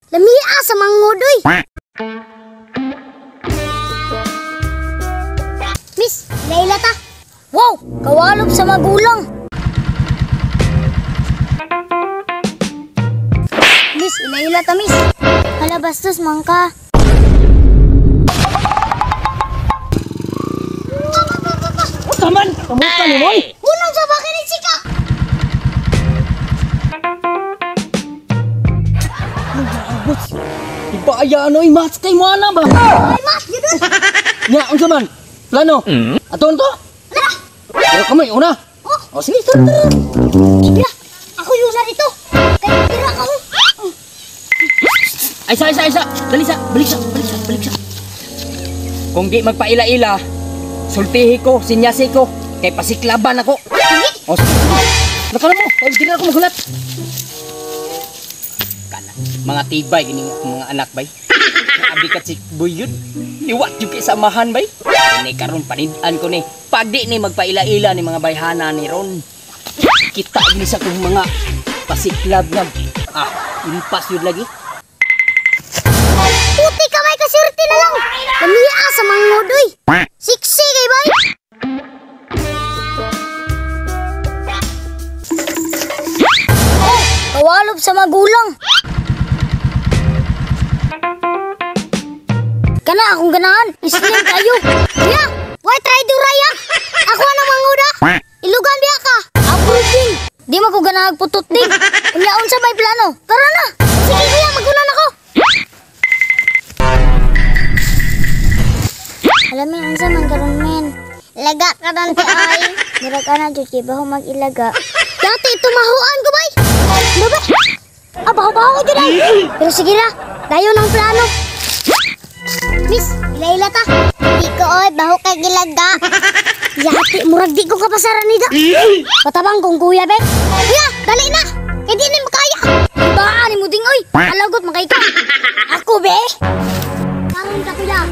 Lamia sa mangudoy. Miss, Layla ta. Wow, kawalob sa magulang. Miss, ilayla ta, miss. Hala, bastos man ka. Taman! Kamusta ni Moy? Unang sa bakit ni Chika! Iba ay ano, mas kay mo ana ba? Ay, mas! Yun! Nya, unsa man? Plano? Aton to? Tara! Pero kamay, una! Oh! O sige, tara, tara! Sige, ako yung una dito! Kaya tira ka, oh! Ay, isa, isa, isa! Dali sa! Balik sa! Balik sa! Balik sa! Kung di magpaila-ila, sultihi ko, sinyasi ko, kay pasiklaban ako. Sige! O, sige, sige. Nakala mo, kay di na ako magulat. Kana, mga tibay, gini akong mga anak, bay. Abi ka si Buyod. Liwat yung kisamahan, bay. Ini karon panidan ko ni. Pag di ni magpaila-ila ni mga bayhana ni Ron. Kita ni sa kong mga pasiklab nga. Ah, impas yun lagi. Puti ka may kasurti na lang! Lamia sa mangudoy! Siksi kay bay! Oh, kawalob sa magulang! Kana akong ganahan, islim kayo! Kuya, why try do raya? Ako ang manguda! Ilugan biya ka! Approving! Di man ko ganahag putot ding! Unya unsa may plano? Tara na! Sige kuya, magunan ako! Alam mo, unsa man karon men. Ilaga ka ron ti ay. Murag ana jud kay baho mag-ilaga. Dati tumahuan ko bay. Baba. Ah, baho-baho jud ay. Pero sige ra, dayon ang plano. Miss, ila-ila ta. Di ko oy, baho kay gilaga. Yati, murag di ko kapasaran nida. Patabang kong kuya be. Kuya, dali na. Kay di ni makaya. Baa ni mo ding oy. Alagot makay ka. Ako be. Karon ka kuya.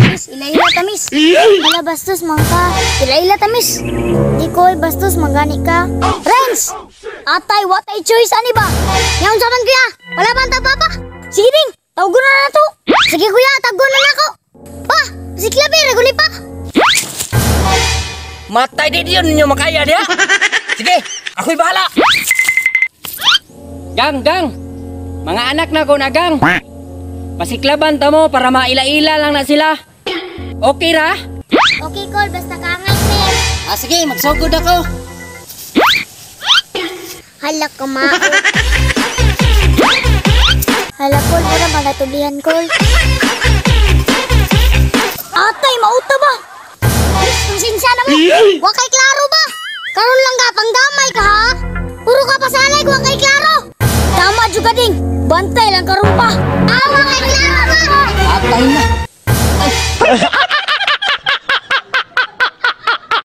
Miss, ila-ila ta, miss. Wala bastos man ka. Ila-ila ta, miss. Di ko, bastos man gani ka. Renz! Atay, what a choice, ani ba? Ngayon sa man, kuya. Wala ba ang papa? Sige ding, tawagon na na to. Sige, kuya, tawagon na na ako. Pa, si Klabe, reguli pa. Matay di yun ninyo makaya diha. Sige, ako'y bahala. Gang, gang. Mga anak na ko na, gang. Pasiklaban ta mo para maila-ila lang na sila. Okay ra? Okay, Col. Basta kangay, men. Ah, sige, magsugod ako. Hala ka, ma. Hala, Col. Mura magatubihan, Col. Atay, mauta ba? Pasensya na mo. Wa kay klaro ba? Karon lang ka, panggamay ka, ha? Puro ka pasalay, wa kay klaro. Tama, juga ding. Bantay lang karon pa. Ah, wa kay klaro ba? Atay na. Ay.